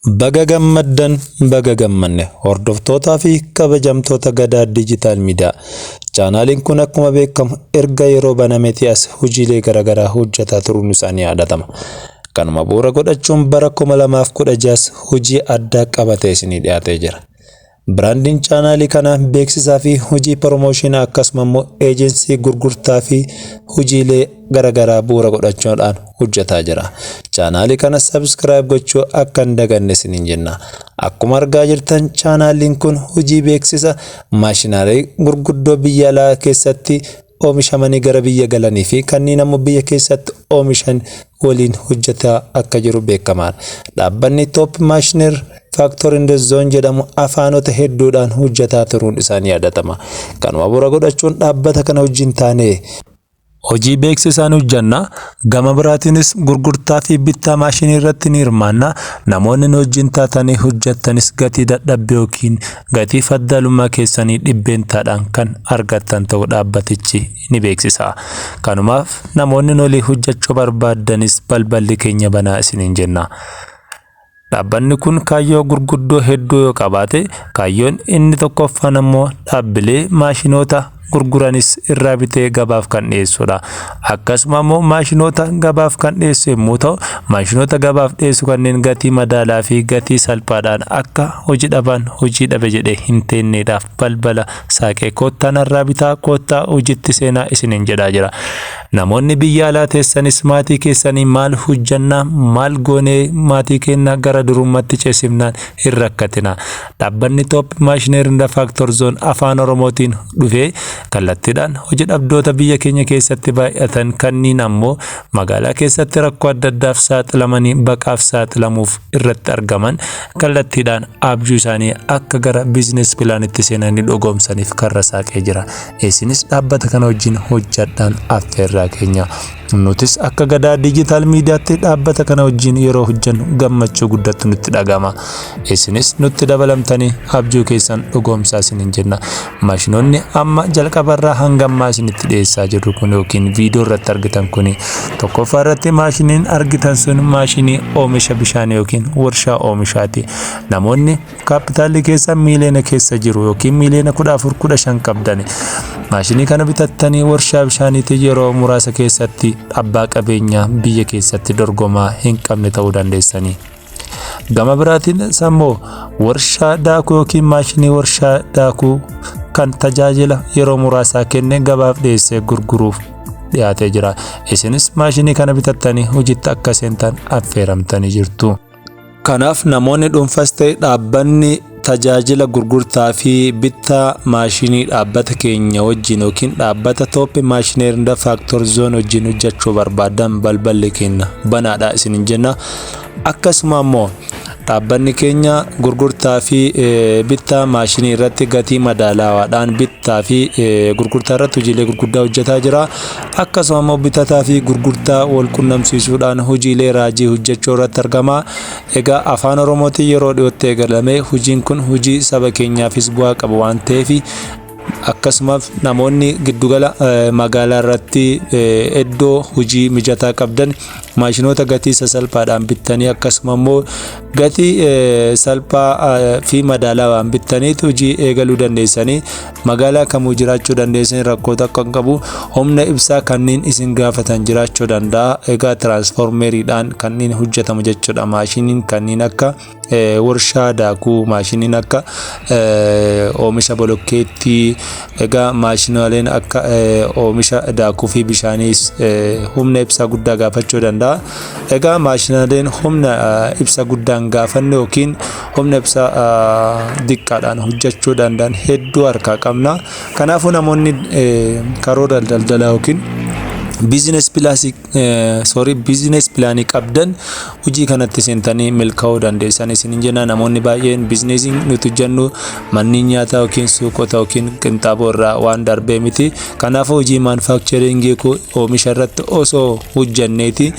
Baga gammaddan, baga gammanne, hordoftootaa fi kabajamtoota Gadaa Digital Media. Chaanaaliin kun akkuma beekamu erga yeroo banameetii as hojiilee garaagaraa hojjetaa turuun isaa ni yaadatama. Kanuma bu'uura godhachuun bara 2016 hojii addaa qabatee isinii dhiyaatee jira. Biraandiin chaanaalii kanaa beeksisaa fi hojii promotion akkasuma immoo eejensii gurgurtaa fi hojiilee garaagaraa bu'uura godhachuudhaan hojjetaa jira. Chaanaalii kana subscribe gochuu akka hin daganne isiniin jenna. Akkuma argaa jirtan, chaanaaliin kun hojii beeksisa maashinaalee gurguddoo biyya alaa keessatti oomishamanii gara biyya galanii fi kanneen ammoo biyya keessatti oomishan waliin hojjetaa akka jiru beekamaadha. Dhaabbanni Top Machinery Factory in the Zone jedhamu afaanota hedduudhaan hojjetaa turuun isaanii yaadatama. Kanuma bu'uura godhachuun dhaabbata kana wajjin taanee hojii beeksisaan hojjanna. Gama biraatiinis gurgurtaa fi bittaa maashinii irratti ni hirmaanna. Namoonni nu wajjin taatanii hojjettanis gatii dadhabbii yookiin gatii faddaalummaa keessanii dhibbeentaadhaan kan argattan ta'uu dhaabbatichi ni beeksisa. Kanumaaf namoonni nu walii hojjechuu barbaaddanis balballi keenya banaa isiniin jenna. Dhaabbanni kun kaayyoo gurguddoo hedduu yoo qabaate, kaayyoon inni tokkoffaan ammoo dhaabbilee maashinoota gurguranis irraa bitee gabaaf kan dhiyeessudha. Akkasuma immoo maashinoota gabaaf kan dhiyeessu yommuu ta'u, maashinoota gabaaf dhiyeessu kanneen gatii madaalaa fi gatii salphaadhaan akka hojii dhabaan hojii dhabe jedhee hin teenneedhaaf balbala saaqee "Koottaa narraa bitaa, koottaa hojiitti seenaa" isiniin jedhaa jira. Namoonni biyya alaa teessanis maatii keessanii maal hojjannaa, maal goonee maatii keenya gara durummaatti ceesifnaan hin rakkatina. Dhaabbanni Top Machinery Factory Zone Afaan Oromootiin dhufee kallattiidhaan hojii dhabdoota biyya keenya keessatti baay'atan, kanneen ammoo magaalaa keessatti rakkoo adda addaaf saaxilamanii baqaaf saaxilamuuf irratti argaman, kallattiidhaan abjuu isaanii akka gara business planitti seenanii dhugoomsaniif karra saaqee jira. Isinis dhaabbata kana wajjin hojjadhaan affeerraa keenya. Nutis akka Gadaa Digital Mediatti dhaabbata kana wajjin yeroo hojjennu gammachuu guddatu nutti dhagama. Isinis nutti dabalamtanii abjuu keessan dhugoomsaa isiniin jenna. Maashinoonni amma jalqabarraa hanga ammaa isinitti dhiyeessaa jirru kun yookiin viidiyoo irratti argitan kun, tokkoffaa irratti maashiniin argitan sun maashinii oomisha bishaanii yookiin warshaa oomishaati. Namoonni kaapitaalli keessa miiliyoona keessa jiru yookiin miiliyoona 14, 15 qabdan, maashinii kana bitattanii warshaa bishaaniitiin yeroo muraasa keessatti abbaa qabeenyaa biyya keessatti dorgomaa hin qabne ta'uu dandeessanii. Gama biraatiin immoo warshaa daakuu yookiin maashinii warshaa daakuu kan tajaajila yeroo muraasaa kenne gabaaf dhiyeessee gurguruuf dhiyaatee jira. Isinis maashinii kana bitattanii hojiitti akka seentan affeeramtanii jirtu. Kanaaf namoonni dhuunfas ta'e dhaabbanni tajaajila gurgurtaa fi bittaa maashinii dhaabbata keenya wajjin yookiin dhaabbata Top Machinery Factory Zone wajjin hojjechuu barbaadan, balballi keenya banaadha isiniin jenna. Akkasuma immoo dhaabbanni keenya gurgurtaa fi bittaa maashinii irratti gatii madaalawaadhaan bittaa fi gurgurtaa irratti hojiilee gurguddaa hojjetaa jira. Akkasuma immoo bitataa fi gurgurtaa wal qunnamsiisuudhaan hojiilee raajii hojjechuu irratti argama. Egaa Afaan Oromootiin yeroo dhiyootti eegalamee hojiin kun hojii saba keenyaafis bu'aa qabu waan ta'eef, akkasumas namoonni giddugala magaalaa irratti iddoo hojii mijataa qabdan maashinoota gatii sasalphaadhaan bittanii, akkasuma immoo gatii salphaa fi madaalawaan bittaniitu hojii eegaluu dandeessanii, magaalaa kamuu jiraachuu dandeessanii, rakkoo tokko hin qabu. Humna ibsaa kanneen isin gaafatan jiraachuu danda'a. Egaa tiraansfoormeeriidhaan kanneen hojjetamu jechuudha. Maashiniin kanneen akka warshaa daakuu, maashiniin akka oomisha bolokkeettii, egaa maashinaaleen akka oomisha daakuu fi bishaaniis humna ibsaa guddaa gaafachuu danda'a. Egaa maashinaaleen humna ibsa guddaan gaafanne yookiin humna ibsaa xiqqaadhaan hojjechuu danda'an hedduu harkaa qabna. Kanaafuu namoonni karoora daldalaa yookiin business plusii, sorry, business planii qabdan hojii kanatti seentanii milkaa'uu dandeessan isin jenna. Namoonni baay'een businessiin nuti hojjennu manneen nyaataa yookiin suuqota yookiin qinxaaboo irraa waan darbee miti. Kanaafuu hojii manufacturingii oomisha irratti osoo hojjenneeti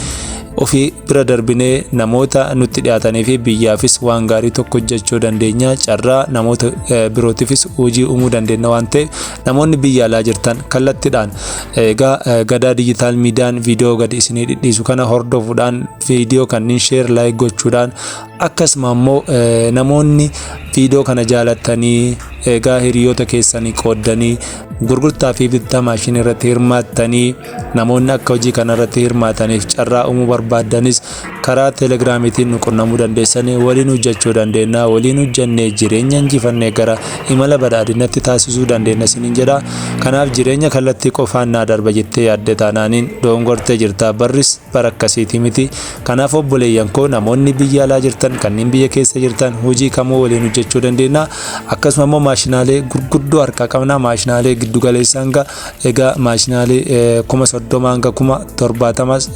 Ofii bira darbinee namoota nutti dhiyaatanii fi biyyaafis waan gaarii tokko hojjechuu dandeenya. Carraa namoota birootiifis hojii uumuu dandeenya waan ta'eef, namoonni biyya alaa jirtan kallattiidhaan egaa Gadaa Digital Miidiyaan viidiyoo gadi isinii dhidhiisu kana hordofuudhaan, viidiyoo kanneen share, like gochuudhaan, akkasuma ammoo namoonni viidiyoo kana jaalattanii egaa hiriyoota keessanii qooddanii, gurgurtaa fi bittaa maashinii irratti hirmaattanii, namoonni akka hojii kana irratti hirmaataniif carraa uumuu barbaaddanis karaa Telegiraamiitiin nu qunnamuu dandeessanii, waliin hojjechuu dandeenya. Waliin hojjennee jireenya injifannee gara imala badhaadhinatti taasisuu dandeenya isiniin jedha. Kanaaf jireenya kallattii qofaan naa darba jettee yaadde taanaaniin dogongortee jirta. Barris bara akkasiitii miti. Kanaaf obboleeyyan koo, namoonni biyya alaa jirtan, kanneen biyya keessa jirtan, hojii kamuu waliin hojjechuu dandeenya. Akkasuma immoo maashinaalee gurguddoo harkaa qabna. Maashinaalee giddu galeessa hanga egaa maashinaalee 30,000 hanga 70,000s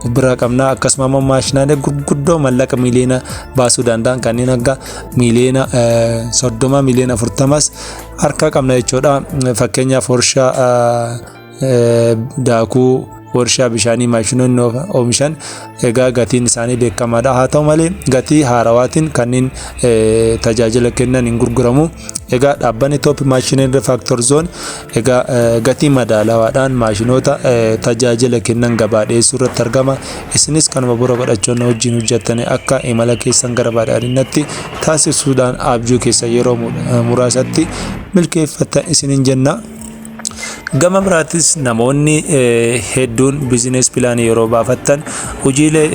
of biraa qabna. Akkasuma immoo maashinaalee gurguddoo mallaqa miiliyoona baasuu danda'an kanneen akka miiliyoona 30, miiliyoona 40s harkaa qabna jechuudha. Fakkeenyaaf warshaa daakuu, warshaa bishaanii, maashinoonni oomishan egaa gatiin isaanii beekamaadha. Haa ta'u malee gatii haarawaatiin kanneen tajaajila kennan hin gurguramu. Egaa dhaabbanni Top Machinery Factory Zone egaa gatii madaalawaadhaan maashinoota tajaajila kennan gabaa dhiyeessuu irratti argama. Isinis kanuma bura godhachuun wajjin hojjettanii akka imala keessan gara badhaadhinatti taasisuudhaan abjuu keessa yeroo muraasatti milkeeffattan isiniin jenna. Gama biraattis namoonni hedduun business planii yeroo baafattan hojiilee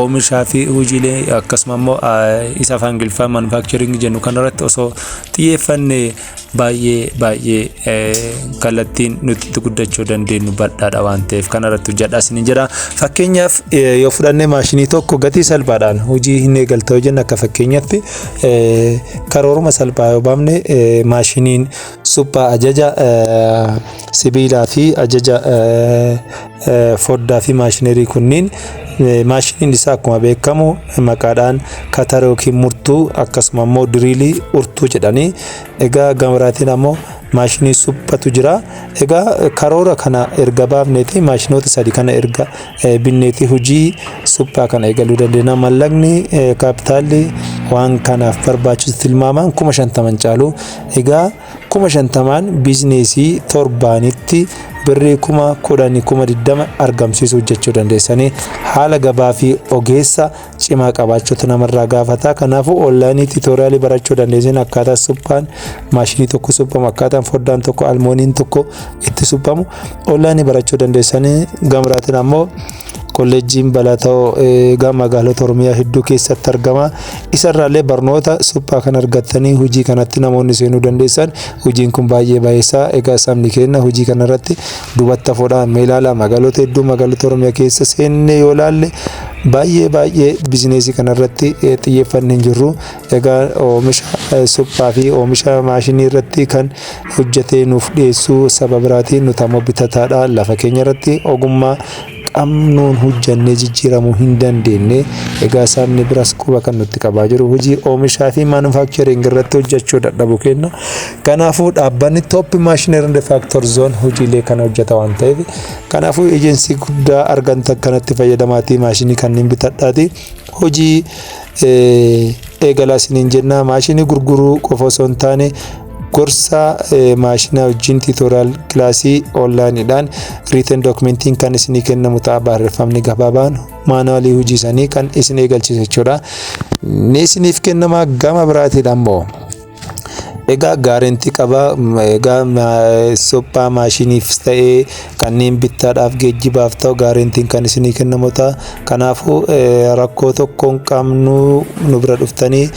oomishaa fi hojiilee akkasuma immoo isa afaan Ingiliffaan manufacturing jennu kanarratti osoo xiyyeeffanne baay'ee baay'ee kallattiin nuti itti guddachuu dandeenyu bal'aadha waan ta'eef kanarratti hojjedhaa isiniin jedha. Fakkeenyaaf yoo fudhannee maashinii tokko gatii salphaadhaan hojii hin eegalta yoo jenne, akka fakkeenyatti karooruma salphaa yoo baafne, maashiniin suphaa ajaja sibiilaa fi ajaja foddaa fi maashinerii kunniin, maashiniin isaa akkuma beekamu maqaadhaan cutter yookiin murtuu, akkasuma immoo drillii urtuu jedhanii. Egaa gama biraatiin ammoo maashinii suphatu jira. Egaa karoora kana erga baafneeti, maashinoota sadi kana erga binneeti, hojii suphaa kana eegaluu dandeenya. Mallaqni kaapitaalli waan kanaaf barbaachisu tilmaamaan 50,000 caalu. Egaa 50,000n businessii torbaanitti birrii 10,000, 20,000 argamsiisuu hojjechuu dandeessanii, haala gabaa fi ogeessa cimaa qabaachuutu namarraa gaafata. Kanaafuu onlineii tutorialii barachuu dandeessan, akkaataa suphaan maashinii tokko suphamu, akkaataan foddaan tokko, almooniin tokko itti suphamu onlineii barachuu dandeessanii. Gama biraatiin ammoo kolleejjiin Balata'oo egaa magaalota Oromiyaa hedduu keessatti argama. Isarraallee barnoota suphaa kan argattanii hojii kanatti namoonni seenuu dandeessan. Hojiin kun baay'ee baay'isaa. Egaa sabni keenya hojii kanarratti duubatti hafuudhaan mee ilaala, magaalota hedduu magaalota Oromiyaa keessa seennee yoo ilaalle baay'ee baay'ee businessii kanarratti xiyyeeffannee hin jirru. Egaa oomisha suphaa fi oomisha maashinii irratti kan hojjetee nuuf dhiyeessuu saba biraatiin, nuti ammoo bitataadha. Lafa keenya irratti ogummaa qabnuun hojjannee jijjiiramuu hin dandeenye. Egaa sabni biras quba kan nutti qabaa jiru hojii oomishaa fi manufacturing irratti hojjechuu dadhabu kenna. Kanaafuu dhaabbanni Top Machinery and Factory Zone hojiilee kana hojjeta waan ta'eef, kanaafuu eejensii guddaa argantan kanatti fayyadamaatii maashinii kanneen bitadhaati hojii eegalaa isiniin jenna. Maashinii gurguruu qofa osoo hin taane, gorsa maashina wajjin tutorial classii onlineiidhaan written documentiin kan isinii kennamu ta'a, barreeffamni gabaabaan manualii hojii isaanii kan isin eegalchiisa jechuudha. Ni isiniif kennama. Gama biraatiin ammoo egaa guarantee qaba. Egaa suphaa maashiniifis ta'ee kanneen bittaadhaaf geejjibaaf ta'u guaranteen kan isinii kennamu ta'a. Kanaafuu rakkoo tokko hin qabnu, nu bira dhuftanii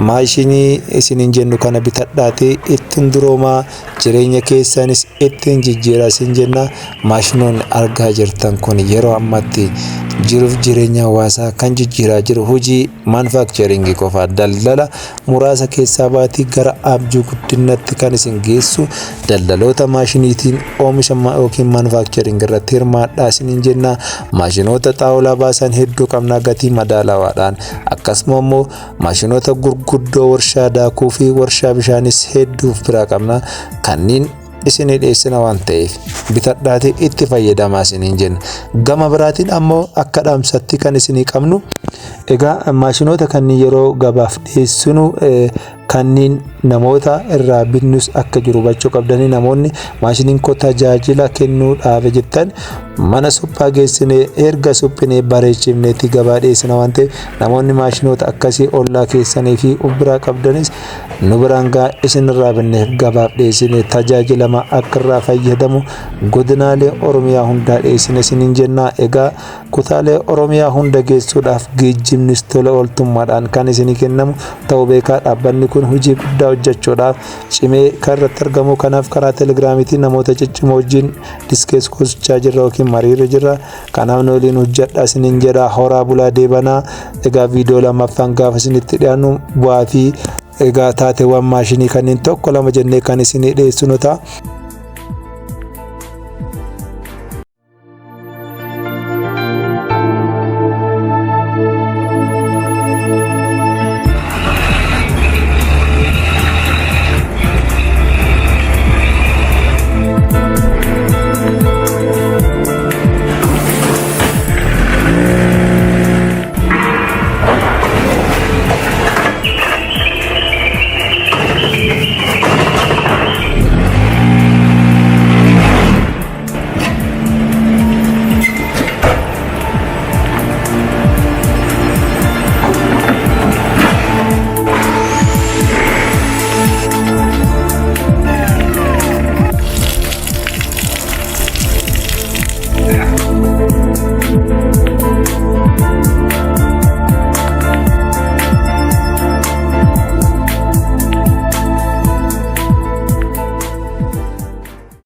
maashinii isiniin jennu kana bitadhaatii ittiin duroomaa, jireenya keessanis ittiin jijjiiraa isin jenna. Maashinoonni argaa jirtan kun yeroo ammatti jiruuf jireenya hawaasaa kan jijjiiraa jiru hojii manufacturingii qofa. Daldala muraasa keessaa baatii gara abjuu guddinatti kan isin geessu daldaloota maashiniitiin oomisha yookiin manufacturing irratti hirmaadhaa isiniin jenna. Maashinoota xaawulaa baasan hedduu qabna gatii madaalawaadhaan. Akkasuma immoo maashinoota gurguddoo warshaa daakuu fi warshaa bishaanis hedduu of biraa qabna. Kanneen isinii dhiyeessina waan ta'eef bitadhaatii itti fayyadamaa isiniin jenna. Gama biraatiin ammoo akka dhaamsatti kan isinii qabnu, egaa maashinoota kanneen yeroo gabaaf dhiyeessinu kanneen namoota irraa bitnus akka jiru hubachuu qabdanii, namoonni maashiniin koo tajaajila kennuu dhaabe jettan mana suphaa geessinee erga suphinee bareechifneetti gabaa dhiyeessina waan ta'eef, namoonni maashinoota akkasii ollaa keessanii fi of biraa qabdanis nu biraan gaa, isinirraa binneef gabaaf dhiyeessine tajaajilama akka irraa fayyadamu godinaalee Oromiyaa hundaa dhiyeessine isiniin jenna. Egaa kutaalee Oromiyaa hunda geessuudhaaf geejjibnis tola ooltummaadhaan kan isinii kennamu ta'uu beekaa. Dhaabbanni kun hojii guddaa hojjechuudhaaf cimee kan irratti argamu. Kanaaf karaa Telegiraamiitiin namoota ciccimoo wajjin discuss gochaa jirra yookiin mariirra jirra. Kanaaf nu waliin hojjedha isiniin jedha. Horaa bulaa deebanaa. Egaa viidiyoo lammaffaan gaafa isinitti dhiyaannu bu'aa fi egaa taateewwan maashinii kanneen tokko lama jennee kan isinii dhiyeessinu ta'a.